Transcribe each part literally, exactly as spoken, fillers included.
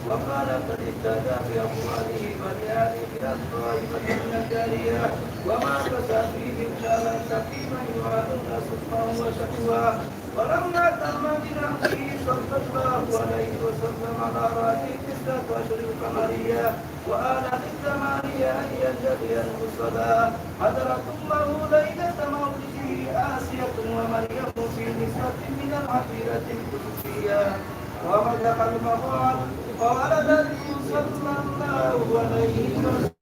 وقال قد اهتدى بأقواله وأفعاله إلى الطائفة من الجارية، وما كسى فيهم شرا سقيما يعانون صدقه وشكواه. ولما تم بنعمه صلى الله عليه وسلم على رأسه تسعة أشهر قمرية، وآن للزمان أن ينجلي عنه الصلاة، حضرت أمه ليلة مولده آسية ومريم في نسوة من الحظيرة القدسية، ووجب المقام، فولدته صلى الله عليه وسلم.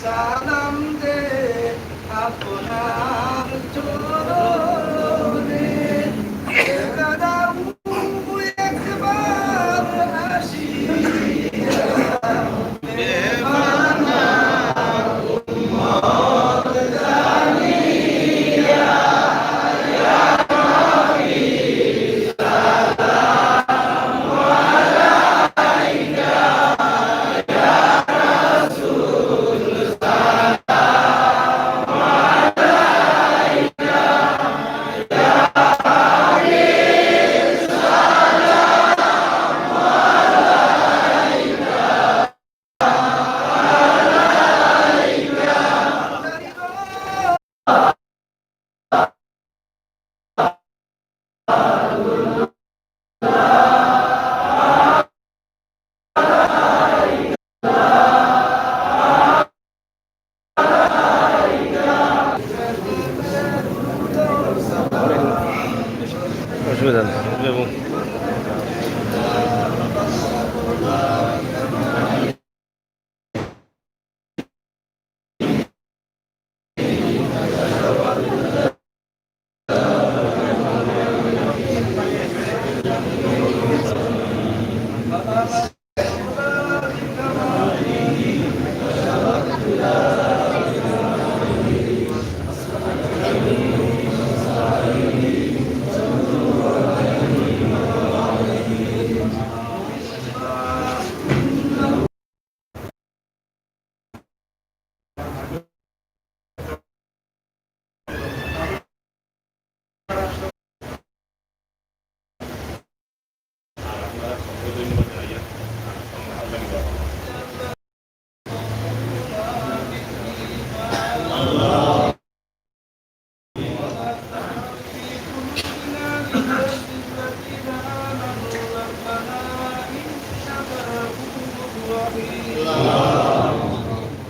সালাম দে আপনার চরণে, এ দাদা একবার আসিয়া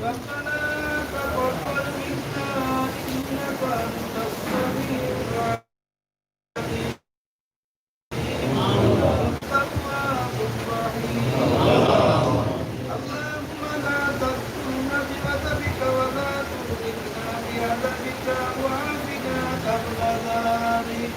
ربنا تقبل منا إنك أنت السميع العليم. التواب الرحيم. اللهم لا تأخذنا بغضبك ولا تؤاخذنا بعذابك وعافنا قبل ذلك.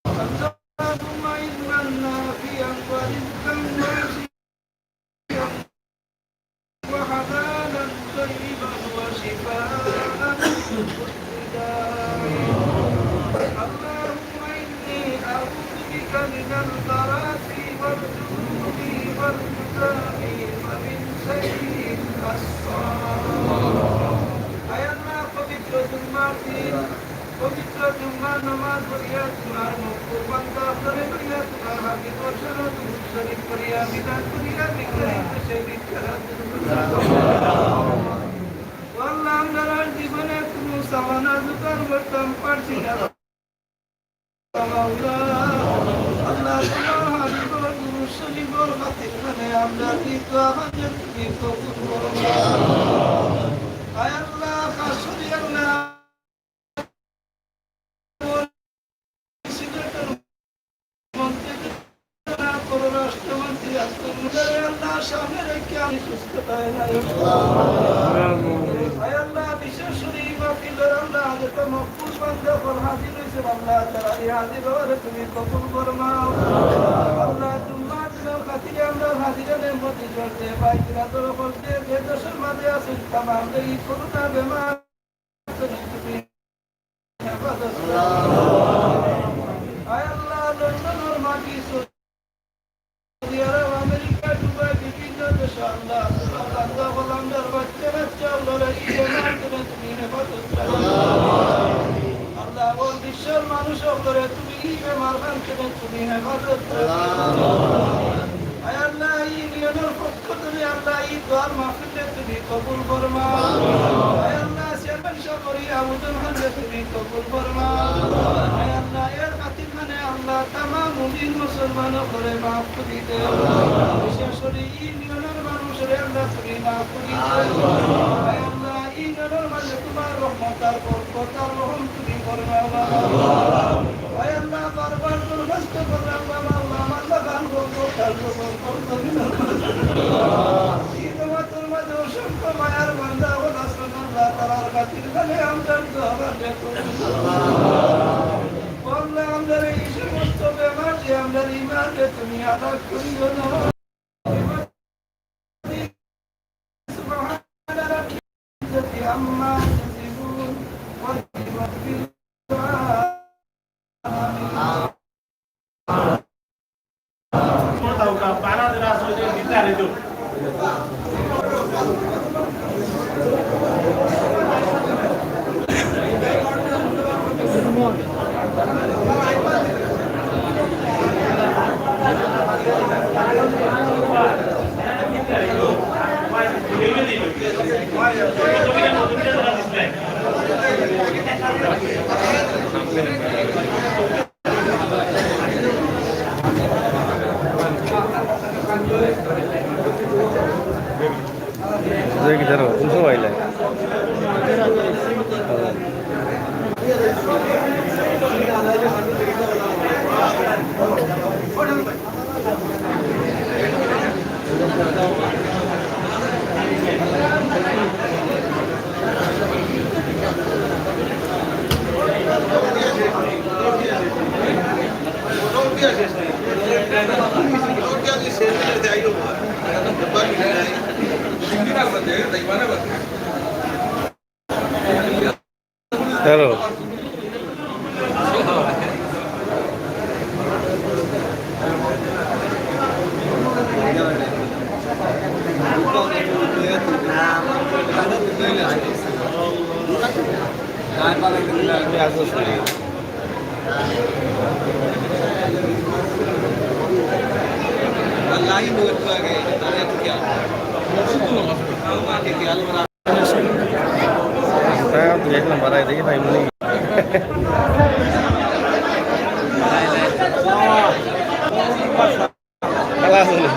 اللهم علما نافعا ورزقا واسعا وحلالا طيبا وشفاء من كل داء. اللهم إني أعوذ بك من البرص والجنون والجذام ومن سيء الأسقام. আয় আল্লাহ, পবিত্র জুম্মার দিন পবিত্র জুম্মার নামাজ পড়িয়া তোমার মকবুল বান্দা অকলরে লইয়া তোমার হাবিবর শানে দুরূদ শরীফ পড়িয়া মিলাদ করিয়া বিতাড়িত সেই বিখ্যাত। ও আল্লাহ, আমরার জীবনে কুনু সামানা জোগাড় করতাম পারছি না। আল্লাহ, তোমার হাবিবর দুরূদ শরীফর খাতির খানে আমরার এই দোয়া হাজত তুমি কবুল করো। আয় আল্লাহ, খাস করি আল্লাহ, সিলেটের মন্ত্রী, পররাষ্ট্রমন্ত্রী আব্দুল মুতালিব আল্লাহ সামনে রেখে আমি সুস্থতায় নাই। আয় আল্লাহ, বিশেষ করে এই মাহফিলর আল্লাহ, যত মকবুল বান্দা অকল হাজির হইছে, আল্লাহ, তারার এই হাজির হওয়ারে তুমি কবুল ফরমাও। আল্লাহ, তোমার দিনের খাতিরে আমরা হাজিরানে মতি চলতে, ভাই বিরাদর করতে, যে দেশের মাঝে আছেন, তামাম এই করোনা বেমার আয় আল্লাহ, লন্ডনর মাটি, সৌদি আরব, আমেরিকা, দুবাই, বিভিন্ন দেশো আল্লাহ, আল্লাহ, আল্লাহ, আল্লাহ, আমরার বাচ্চা কাচ্চা, আল্লাহ, এই বেমার থেকে তুমি হেফাজত করো। আল্লাহ, ও বিশ্বের মানুষ, আল্লাহ, তুমি এই বেমার খান থেকে তুমি হেফাজত করো। আয় আল্লাহ, এই ইউনিয়নের পক্ষ থেকে আল্লাহ, এই দোয়ার মাহফিল তুমি কবুল ফরমাও। আয় আল্লাহ, চেয়ারম্যান সাহেব করি আবেদন হাজে তুমি কবুল ফরমাও। আয় আল্লাহ, এর খাতির মানে আল্লাহ, তামাম মুমিন মুসলমান অকলরে মাফ করি দেও। বিশেষ করি ইউনিয়নের মানুষরে আল্লাহ তুমি মাফ করি দেও। আয় আল্লাহ, ইউনিয়নের মাঝে তোমার রহমত আর বরকত আর রহম তুমি ফরমাও। আয় আল্লাহ, বারবার দরখাস্ত করলাম, বাবা, আল্লাহ, আমার লাখান বরকত আর রহমত তুমি দান করো। এই জমাতের মাঝে অসংখ্য মায়ার বান্দা অকল আছইন, আল্লাহ, তারার খাতির খানে আমরার দোয়া কবুল করো। আল্লাহ, আমরার এই সমস্ত বেমার দিয়া আমরার ইমানরে তুমি আলাগ করিও না। سبحان ربك عما يصفون. وسع ربك العالمين. দেখি, জানো, তুমি সবাই আইলে। হ্যাঁ, দুই এক নম্বর আয় দেখি ভাই, মনে খেলা আছে নি?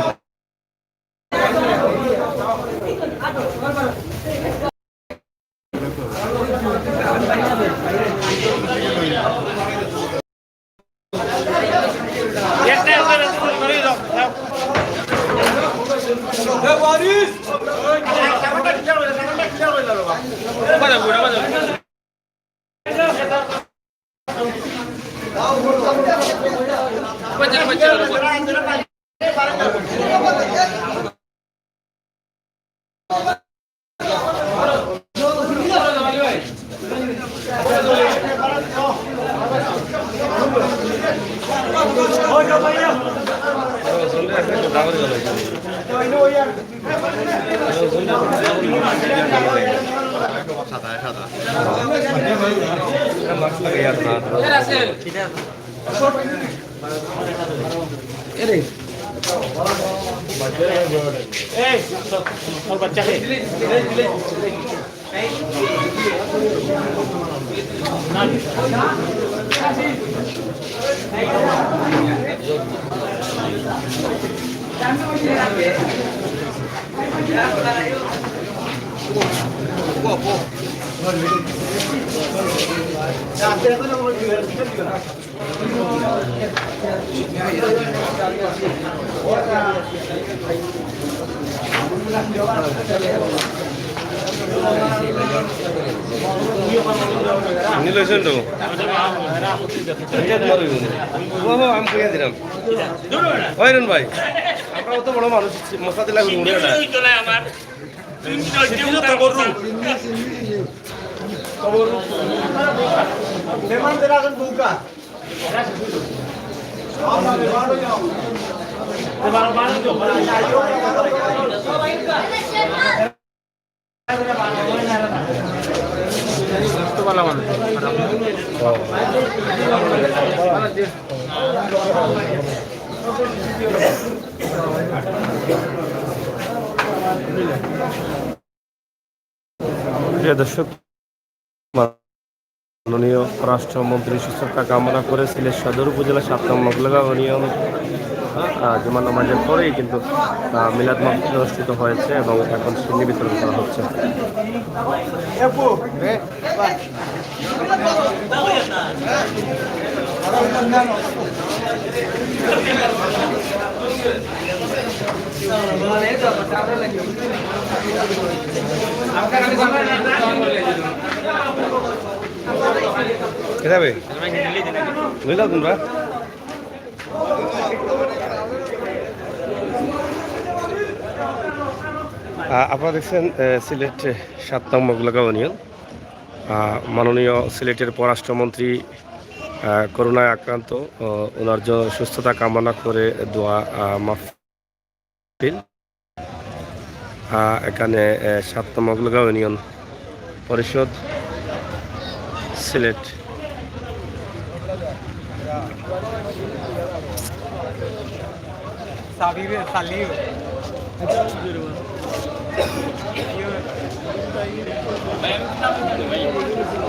নি লইছেন তো? ও, আমি কইয়া দিলাম। ওই রুন ভাই, আমরা অত বড় মানুষ, মশা দিলা ঘুরে না। প্রিয় দর্শক, মাননীয় পররাষ্ট্রমন্ত্রীর সুস্থতা কামনা করে সিলেট সদর উপজেলা সাত নং মগলগাঁও ইউনিয়ন, আহ, জুমার নামাজের পরেই কিন্তু, আহ, মিলাদ মাহফিল অনুষ্ঠিত হয়েছে এবং এখন শিন্নি বিতরণ করা হচ্ছে। কেটা বে? লইলা তোমরা? আহ, আপনারা দেখছেন, আহ, সিলেট সাত নং মগলগাঁও ইউনিয়ন। আহ, মাননীয় সিলেটের পররাষ্ট্রমন্ত্রী, আহ, করোনায় আক্রান্ত, আহ, ওনার জন্য সুস্থতা কামনা করে দোয়া, আহ, মাহফিল। আহ, এখানে, আহ, সাত নং মগলগাঁও ইউনিয়ন পরিষদ সিলেট।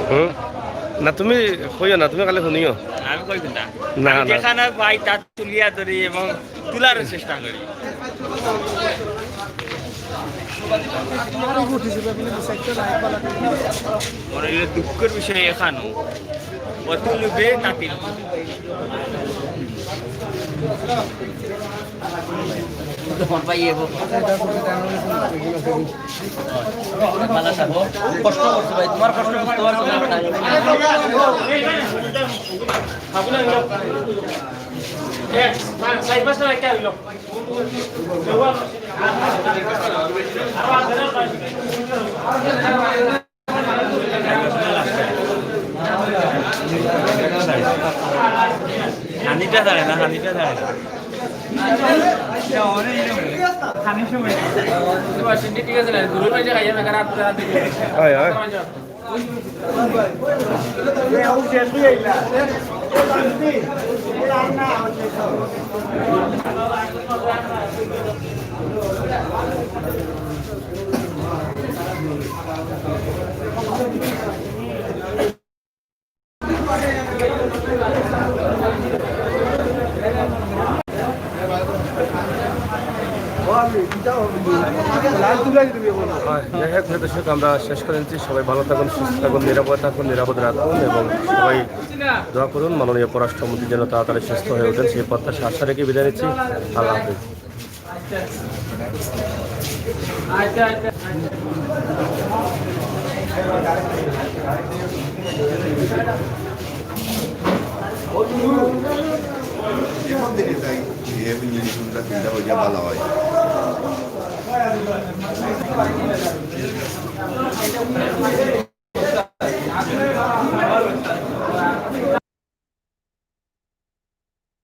হুম? না, তুমি কইও না, তুমি খালি শুনিও। আমি কই কোনটা? না, আমি না। যেখানে পাই, তার তুলিয়া ধরি এবং তুলার চেষ্টা করি। মনে হইলে দুঃখের বিষয় এখানো অত লোভে তাতিল। তোমার ভাই এগো। ভালো থাকো। কষ্ট করছো ভাই, তোমার কষ্ট বুঝতে পারছো না। হানিটা দাঁড়ায় না, হানিটা দাঁড়ায় না। হয়, হয়। হয়, যাই হোক, প্রিয় দর্শক, আমরা শেষ করে নিচ্ছি। সবাই ভালো থাকুন, সুস্থ থাকুন, নিরাপদ থাকুন, নিরাপদ রাখুন এবং সবাই দোয়া করুন মাননীয় পররাষ্ট্রমন্ত্রী যেন তাড়াতাড়ি সুস্থ হয়ে ওঠেন, সেই প্রত্যাশা আশা রেখে বিদায় নিচ্ছি। আল্লাহ হাফিজ।